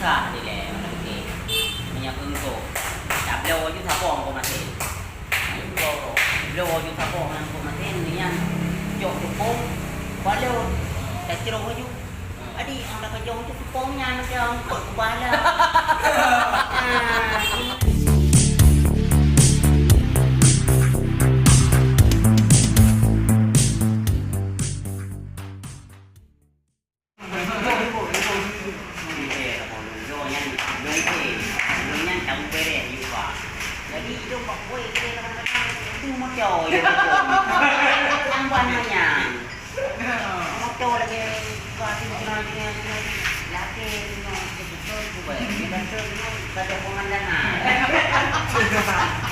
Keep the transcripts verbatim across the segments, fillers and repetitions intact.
Sah dilèe, mantong, oke. Meunyoe keu engko, tabloe ju saboh engko maté. Bloe ju saboh ngon peumaten nyan, jok teupông, balon, tacroh laju. Adik, ang dak kajong tu teupông nyan macam kot kubala. Ah,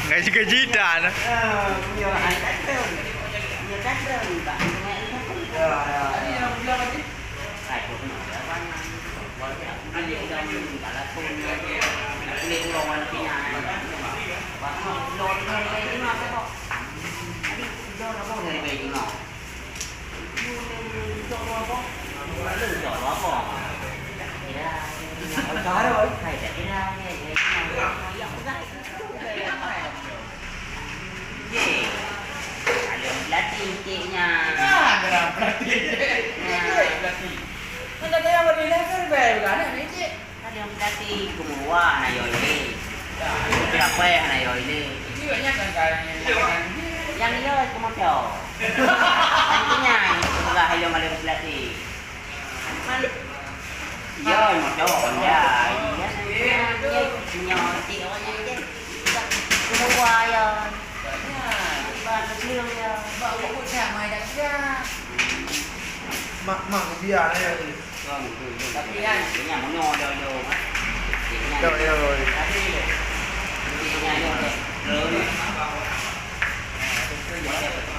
Gaji-gaji dah. Ye. Aleueng pelatih cek nyan. Ah, geura pelatih. Nah. Pelatih. Kan ada yang beri leher, bae, bukan, eh, cek. Aleueng pelatih, keumeuwa hana yo ilé. Berapa hana yo ilé. Itu banyak kan, kan. Yang iya, keumeuwa. Kan itu nyan, keumeuwa aleueng, aleueng pelatih. Yo, moto Honda. Iya, nyoe, nyoe, nyoe, nyoe, nyoe. Keumeuwa, ya. Iban keusireung, ya. Mak, mak, biar, ya. Tapi, ya, dia nyan meunyoe, dia, dia. Dia nyan. Tapi, dia nyan, dia.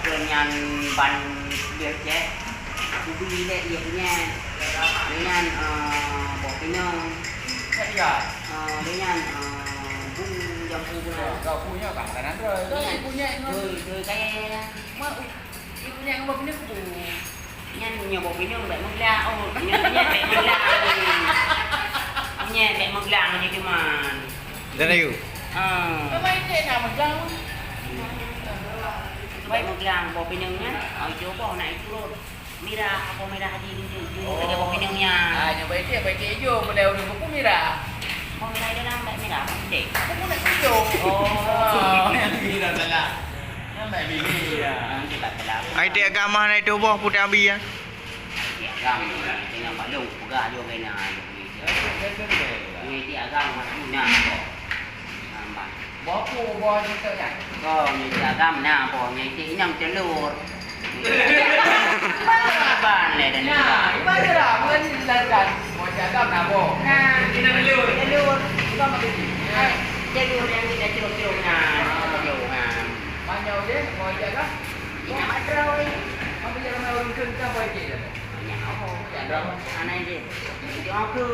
Dia nyan ban dia cek. Aku beli lé dia punya. Dia nyan, eh, boh pinang. Eh, dia nyan, eh, bu jampu pula. Kau punya kan, kan, Android. Kau punya, kan? Doi, doi kaya. Mak, ibu nyan ngubah pinang ku. Nyan nyoe boh pinang bèk meuglang. Oh, nyoe, nyoe bèk meuglang. Nyoe bèk meuglang je cuman. Dan ayu. Ah. Memang itu nak meuglang. Bèk meuglang boh pinang nyan. Oh, ijo boh nak iturot. Mirah, apa mirah haji linto. Ijo lagèe boh pinang nyan. Ah, nyoe bèk ijo, bèk ijo. Boleh ureueng buku mirah. Boh mirah dalam bèk mirah, apa putih? Apa pun nak ijo. Oh. Ah, yang mirah salah. Ai tiek agam hana tuboh putih abi ya. Ai tiek agam, tengah balong peugah jo kena. Ai tiek agam maju na boh. Nampak. Boh pu boh situ kan? Boh, ai tiek agam na boh, ai tiek inong telur. Ban le dan. Nah, ibarat dah, bukan ni dijelaskan. Boh tiek agam na boh. Nah, inong telur. Telur. Bukan maksud ni. Hai, telur yang kita celok-celok na, celok na. Manyau dia, boh tiek agam. Ingat mak terus. Apa dia ramai orang kena apa dia? Banyak apa? Ada anak dia. Itu aku.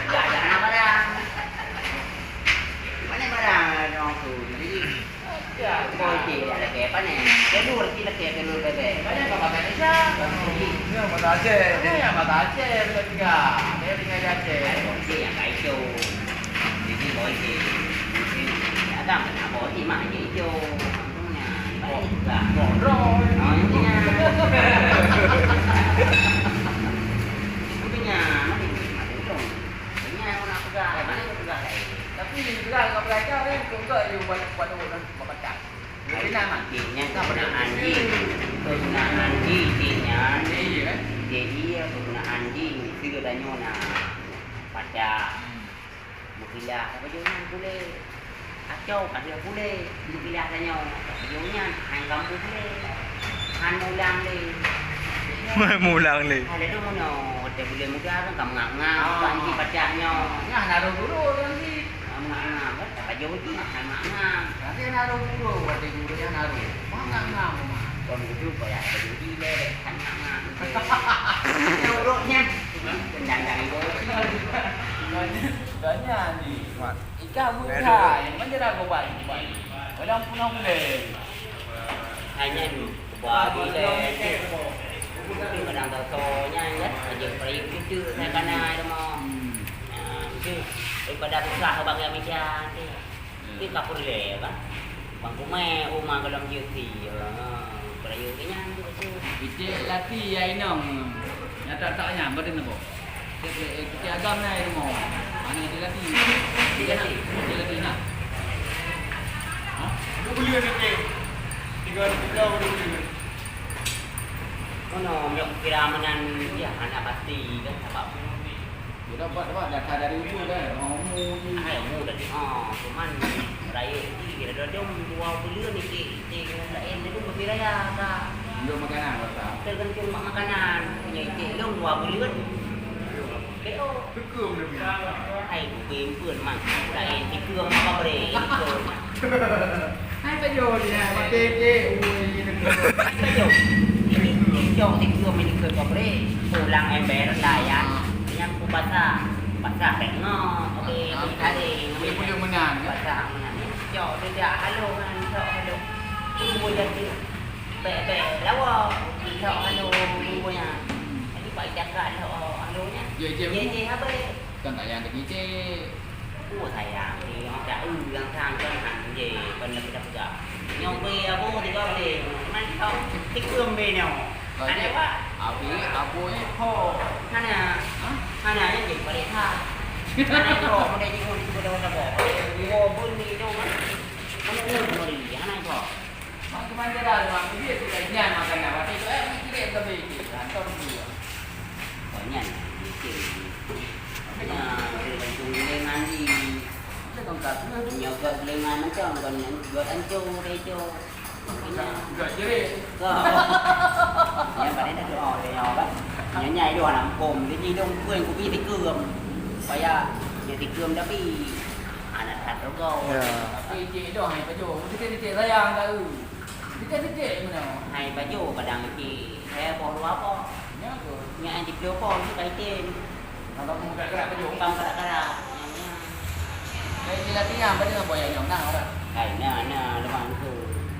Gak ada anak barang. Mana barang ada aku? Jadi, ya, kau itu ya lagi apa ni? Telur, kita lagi telur bebek. Banyak apa kan Indonesia? Ini yang mata Aceh. Ini yang mata Aceh, betul juga. Dia tinggal di Aceh. Kau itu yang kaitu. Jadi, kau itu. Agam kenapa? Ini mah hijau. Tapi peugah ngon belajar kan, kok enggak dia buat, buat ureueng buat pakai. Nyan kan pernah anjing. Pernah anjing, nyan. Iya, kan? Iya, pernah anjing. Itu dia tanya nak. Pacak. Meukilah, ka pajoh nyan puléh. Kacau, ka lheueh puléh. Meukilah tanyoe, ka pajoh nyan, han gampông puléh. Han mulang lé. Han mulang lé. Hai, laju meunyoe watèe buleuen muda kan ka meungap-ngap, ah, ban jih pacah nyoe. Nyan harôh guru kan jih. Ah, meungap-ngap kan, ka pajoh jih, han meungap-ngap. Tapi harôh guru, watèe guru nyan harôh. Meungap-ngap, meungap. Kon guru payah pajoh jih lé, han meungap-ngap. Urôk nyan. Tendang dari bawah. Banyak ni. Ika muda, mana ragu baik. Orang punah boleh. Hanya ni, bagi deh. Itu kadang tak tahu nya, ya. Aja perayuk itu saya kana ada mau. Hmm. Ya, itu Daripada susah bak gaya meja, teh. Hmm. Teh ka peureulèe, kan? Bang Kumai, uma golom jeuet, teh. Ha, peurayeuk geuh nyan, tu, tu. Icek Lati, ya inong. Nyata tak nyan, badan apa? Icek, eh, Icek Agam na, ya, rumoh. Mana Icek Lati? Icek Lati. Icek Lati na. Ha? Dua bulan ni, Cek. Tiga, tiga, dua bulan. Mana, meunyoe kira meunan, ya, hana pasti, kan? Sabab Udah dapat, dapat data dari ujung kan? Oh, mu ni. Hai, mu tadi. Ha, cuman rayeuk jih, kadang-kadang dua buleuen ni, cik, cik, laén tu lebih raya ka. Untuk makanan, Pak Ustaz? Tergantung mak makanan. Punya cik, dong dua buleuen. Teo. Tekum lebih. Hai, bukon pun, mak. Laén, tekum apa beri? Tekum. Hai, pajoh dia, maté, maté. Ui, ini. Hai, pajoh. Ini, cok, tekum ini ke kau beri. Pulang ember, layan. Yang ku basah. Basah, tengok. Oke, ah, beri kali. Boleh, boleh menang, kan? Basah, menang. Cok, tidak. Halo, kan? Cok, halo. Tunggu jadi. Bek, bek. Lawa. Cok, halo. Tunggu, ya. Jadi, Pak Ijaka, halo, halo, nya. Ya, ya. Ya, ya, apa, ya? Kan tak yang lagi, cik. Oh, sayang, eh, nyang tak eu nyang sang kon han jih, kon lagèe tapeugah. Nyoe bri abu tiga bri. Man tong tikeuem bri nyoe. Aneh, Pak. Abi, abu nyoe pho. Hana. Hah? Hana, nyoe jih bari that. Hana pho, model jih pun tiba dalam saboh. Dua bun ni nyoe, man. Mana nyoe bari, hana pho. Mak keumanjara mak keubiet tu dah nyan makanan. Watèe tu, eh, mak keubiet keubiet tu. Hantom tu. Oh, nyan, mikir. Nyan, tu gantung gulengan di. Nyoe geulengan macam kon nyan, buat ancô, reco. Gak jerit. Ka. Nyan pada dah doa, doa, kan? Nyan, nyan, doa lampung. Jadi, dong pun kupi tikeuem. Supaya dia tikeuem, tapi Anak that rogau. Ya. Tapi cik doh hai pajoh. Titik-titik sayang tahu. Titik-titik mana? Hai pajoh kadang cik. Hai boh dua boh. Nya tu. Nya di puluh boh tu kaitin. Kalau kamu gerak-gerak pajoh. Bang gerak-gerak. Nya, nya. Hai di latihan pada nak boya nyong nak orang. Hai na na lemah tu.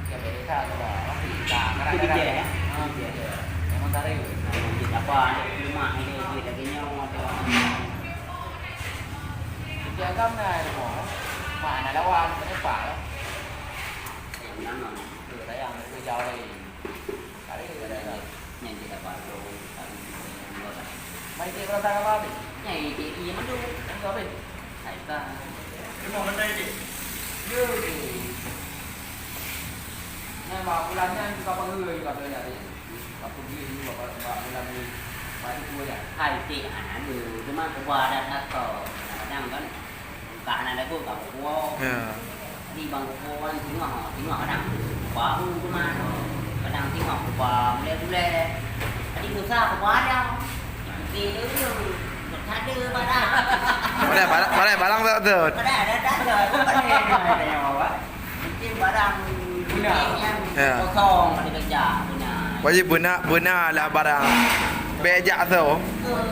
Siapa desa tu lah. Tapi tak gerak-gerak. Titik-titik, ya? Ha, titik. Memang tarik. Nah, titik apa? Ada rumah ini, titik lagi nyong ada. Tiga agam na ilmu. Mak na lawan, penumpang. Yang menang. Tu sayang, tu jauh lagi. Kali tu dah. Yang kita baru, kali tu yang dua dah. Mai cik berantang apa habis? Yang ini, ini madu. Yang tu habis? Hai, tak. Cuma benda ini. Yo, yo. Nyan, bak bulan nyan juga pengeureu juga tu nyari. Bak peugi dulu, bak, bak bulan ni. Bak itu ya. Hai, cik, anak lu. Cuma keubah adat takok. Kadang-kadang kan, ka hana lagu, ka kukuo. Ya. Jadi, bang kukuo kan singoh, singoh kadang. Bau cuma, kadang singoh kuba mulai-mulai. Jadi, susah kuba ada. Ikuti dulu. Ada barang. Padahal barang, padahal barang tak betul. Padahal ada, ada. Bukan dia, dia, dia, dia, Mungkin barang beuna. Yang ya. Kosong ada kerja, beuna. Wajib beuna, beuna lah barang. Bejak tu. Betul.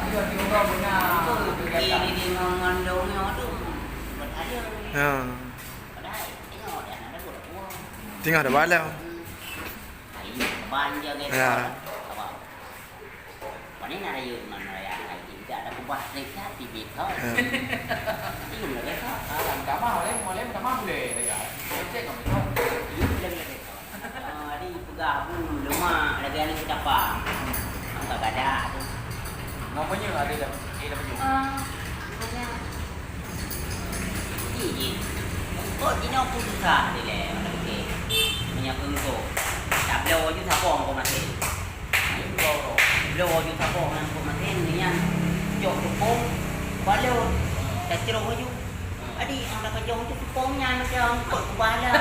Betul. Ini, ini mengandungnya tu. Buat ada. Ya. Padahal, tengok dah, ada buat buang. Tengok dah balau. Hmm. Hari ni, ban je, guys. Ya. Apa? Pane na rayeuk ngon raya hai, tidak ada kubah leka tibit ho. Hmm. Iyum lagèe ho. Ah, lam kamar, oleh, oleh kamar boleh, ya. Cek kami ho. Iyum lagèe ho. Ah, di peugah bu lemak lagèe aneuk tapa. Angka gada tu. Namanya ada dah, eh, dah penyuh. Ah, namanya. Ji, ji. Eungkôt jinoe pun susah dilèe, mata putih. Meunyoe keu eungkôt, tabloe ju sabong keu maté. Bloe ju sabong nyan keu maté, nyan jok tupông, balot, tacroh ju. Adi, nyang ka jok tupông nyan macam eungkôt kubala.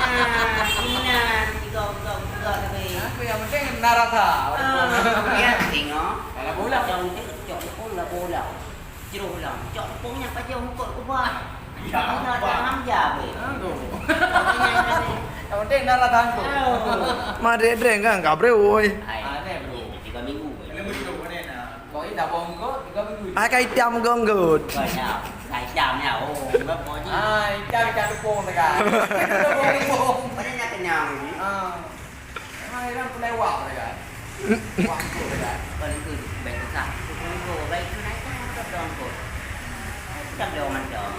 Ah, gimana? Tiga, tiga, tiga, tapi. Aku yang penting na rasa. Ah, ya, tengok. Kalau bola. Jok tupông, lah bola. Jroh lam, cok pong nyang pajoh eungkôt kubah. Ya, kubah. Hamzah weh. Aduh. Yang penting darah tangguh. Aduh. Madrid dreng kan, kabre woi. Hai. Aneh, bro. Tiga minggu weh. Kau ini dah bongkot, tiga minggu. Ah, kai hitam gonggot. Banyak. Kai hitam ya, oh, enggak kau ni. Ah, hitam, hitam tepung tekan. Tepung, tepung. Mana nak kenyang ni? Ah. Hai, lam pulai wak mereka. Wak tu mereka. Kalau tu, baik tu sah. Tu pun tu, baik tu naik kan, tu pun tu. Tabloe mantong.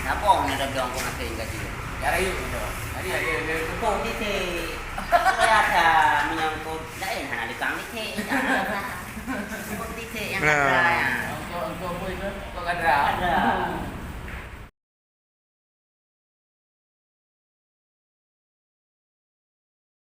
Saboh na tabloe keu maté gaji. Ya rayu tu. Jadi ada ada tepung titik. Saya ada menyangkut lain hana lipang titik. Tepung titik yang Nah, ada.